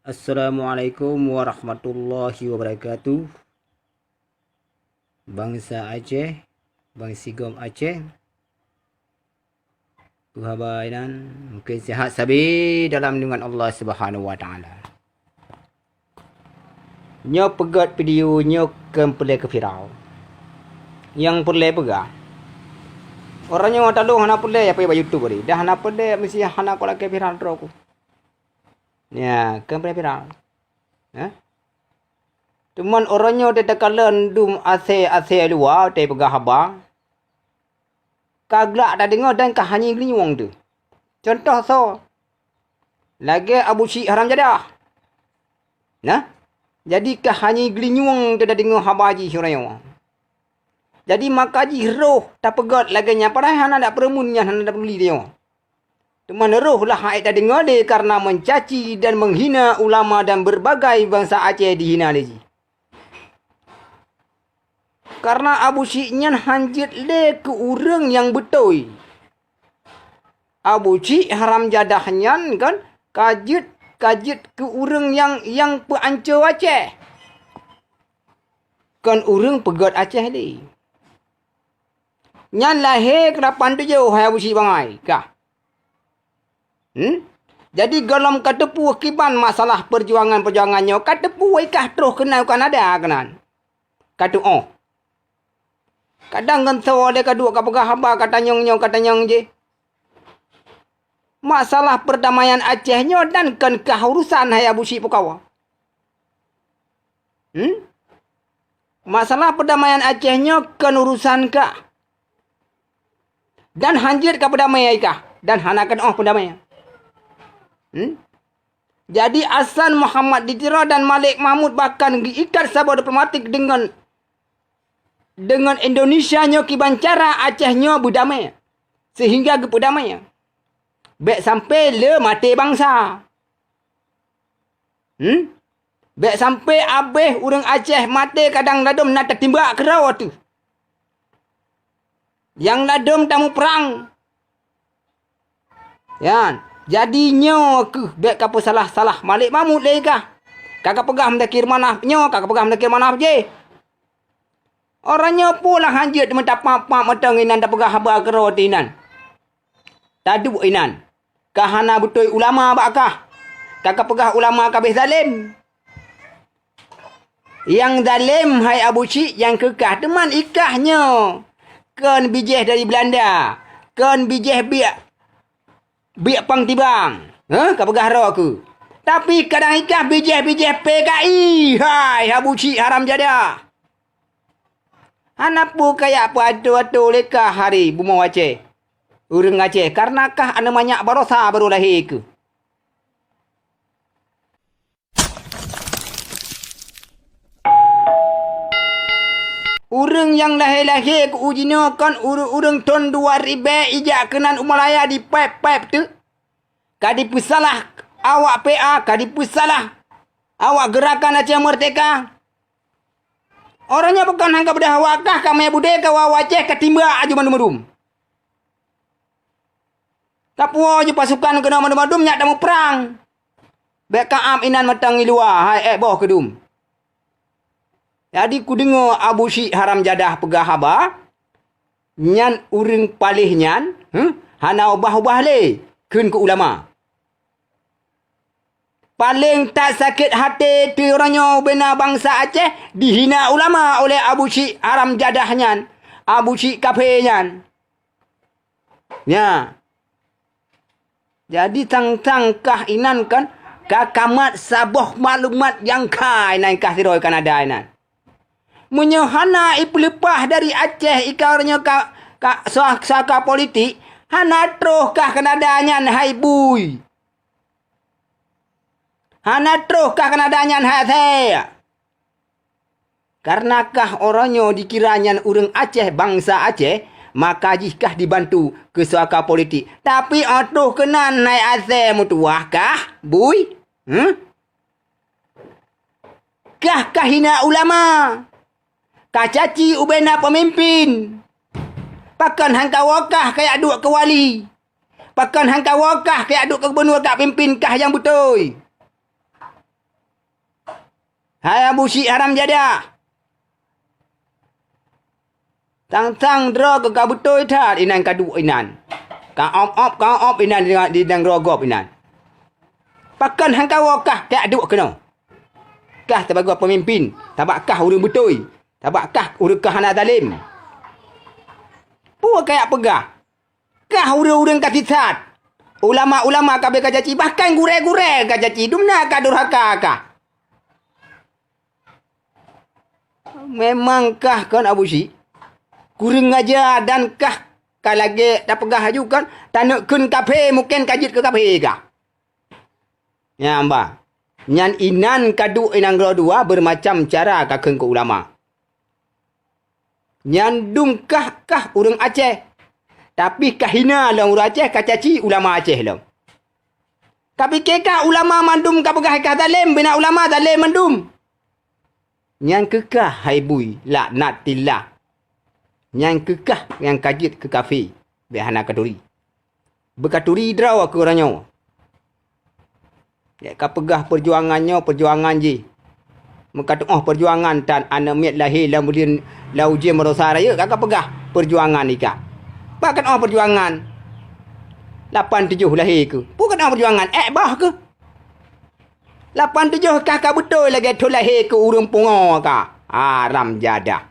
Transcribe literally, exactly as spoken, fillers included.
Assalamualaikum warahmatullahi wabarakatuh. Bansa Aceh, bansigom Aceh. Peue haba inan, mungken sihat sabe dalam lindungan Allah Subhanahu wa Taala. Nyoe peugét video nyoe kon peureulée keu viral. Nyang peureulée peugah, uroe nyoe talu hana peureulée ya peureulée bak YouTube tadi. Dah hana peureulée meusti hana kulakée viral droe ku. Ya, kon peureulée viral. Hah? Teuma uroe nyoe teukalon dum asée-asée luwa teupeugah haba. Ka glak tadeungoe dan ka hanyé geulinyueng teuh. Cuntoh soe? Lagée Abu Syik haram jadah. Nah, jadi ka hanyé geulinyueng teuh tadeungoe haba jih uroe nyoe. Jadi maka jih roh tapeugét lagée nyan padahai hana dak peureumeun nyan hana dak peuduli tanyoe. Teuma roh lah hana tadeungoe lé kareuna meucaci dan meuhina ulama dan beureubagai bansa Aceh dihina lé jih. Kareuna Abu Syik nyan hanjeuet lé keu ureuëng nyang beutôi. Abu Syik haram jadah nyan kan ka jeuet, ka jeuet keu ureuëng nyang, nyang peuanco Aceh. Kon ureuëng peugét Aceh lé. Nyan lahé keu lapan tujoh hai Abu Syik bangai kah. Hmm? Jadi gohlom ka teupeu kiban masalah peujuangan-peujuangan nyoe ka teupeu wai kah troh keunan u Kanada keunan. Ka tuoh. Kadang ngon soe lé ka duek ka peugah haba ka tanyong nyoe ka tanyong jih. Masalah peurdamaian Aceh nyoe dan kon kah urusan hai Abu Syik Pukawa. Hmm? Masalah peurdamaian Aceh nyoe kon urusan kah. Dan hanjeuet ka peudamai kah dan hana keunoe peudamai. Hmm? Jadi Hasan Muhammad di Tiro dan Malik Mahmud bahkan geuikat saboh diplomatik deungon, deungon Indonesia nyoe kiban cara Aceh nyoe beudamai sehingga geupeudamai. Bék sampai le maté bansa. Hmm? Bék sampai abéh ureuëng Aceh maté kadang ladom na tatimbak keudroe teuh. Nyang ladom tamuprang. Nyan, jadi nyoe kheueh bék ka peusalah-salah Malik Mahmud lé kah. Ka kapeugah meudakir manaf nyoe, ka kapeugah meudakir manaf jih. Uroe nyoe pula hanjeuet meutapap-pap meuteung inan tapeugah haba keudroe teuh inan. Taduek inan. Ka hana beutôi ulama bak kah. Ka kapeugah ulama kabéh zalem. Nyang zalem hai Abu Syik nyang keu kah teuma ikah nyoe. Kon bijéh dari Belanda. Kon bijéh biek, biek pang tibang. Heh, kapeugah droe keu. Tapi kadang ikah bijéh-bijéh P K I. Hai Abu Syik haram jadah. Hana peue kayak peuatoe-atoe lé kah hari bumoe Aceh. Ureuëng Aceh kareuna kah aneuk manyak barosa barô lahé keuh. Ureuëng nyang lahé-lahé keu uji nyoe kon ureuëng-ureuëng thon dua ribée ijak keunan u Malaya dipép-pép teuk. Ka dipeusalah awak P A, ka dipeusalah awak Gerakan Aceh Merdeka. Uroe nyoe bukon han ka beudôh wakah ka mé budé ka wawa Aceh ka timbak aju mandum-mandum. Ka puwoe ju pasukan keunoe mandum-mandum nyak tamuprang. Bék ka am inan mantong i luwa hai ék boh keudum. Jadi kudeungoe Abu Syik haram jadah peugah haba, nyan ureuëng paléh nyan, huh, hana ubah-ubah lé kheun keu ulama. Paleng that sakét haté teuronyoe bubena bansa Aceh dihina ulama oleh Abu Syik haram jadah nyan, Abu Syik kafé nyan. Nya. Jadi tang-tang kah inan kan ka kamat saboh maklumat nyang kha inan kah sidroe Kanada inan. Meunyoe hana ipeuleupah dari Aceh ikau nyoe ka, ka soa-, soaka politik, hana troh kah Kanada nyan hai bui. Hana troh kah Kanada nyan hai asée. Kareuna kah uroe nyoe dikira nyan ureuëng Aceh, bansa Aceh, maka jih kah dibantu keu soaka politik. Tapi óh troh keunan hai asée meutuwah kah, bui? Huh? Kah kahina ulama, kacaci ubena peumimpin. Pakon han kawoe kah kayak duek keu wali? Pakon han kawoe kah kayak duek keu gubunur kak pimpin kah nyang beutôi? Hai Abu Syik haram jadah! Sang-sang droe keuh ka beutôi that inan ka duek inan. Ka op-op, ka op inan di, di nanggroe gob inan. Pakon han kawoe kah kajak duek keunoe? Kah sibagoe peumimpin, sabab kah ureuëng beutôi, sabab kah ureuëng kah hana zalem. Peue kajak peugah? Kah ureuëng-ureuëng ka sisat. Ulama-ulama ka beu kacaci, bahkan gurée-gurée kacaci, dumna ka durhaka kah. Memang kah kon Abu Syik? Kureueng aja dan kah ka lagée tapeugah laju kon, taneuk kheun kafé mungken ka jeuet keu kafé kah. Nyan bah. Nyan inan ka duek inan nanggroe dua beumacam cara ka kheun keu ulama. Nyan dum kah, kah ureuëng Aceh. Tapi ka hina lom ureuëng Aceh, ka caci ulama Aceh lom. Ka pike kah ulama mandum ka peugah kah zalem, bina ulama zalem mandum. Nyan keuh kah hai bui, laknatillah. Nyan keuh kah nyang ka jeuet keu kafé, bék hana katuri. Beukaturi droe keu uroe nyoe. Bék kapeugah peujuangan nyoe peujuangan jih. Meukatu'oh peujuangan tan aneuk miet lahé lam buleuen lam ujeuen baroesa rayeuk, ka kapeugah peujuangan ikah. Bah katu'oh peujuangan. Lapan tujoh lahé keuh. Peue katu'oh peujuangan? Ék boh keuh. Lapan tujoh kah ka beutôi lagée thon lahé keu ureuëng pungo kah. Haram jadah.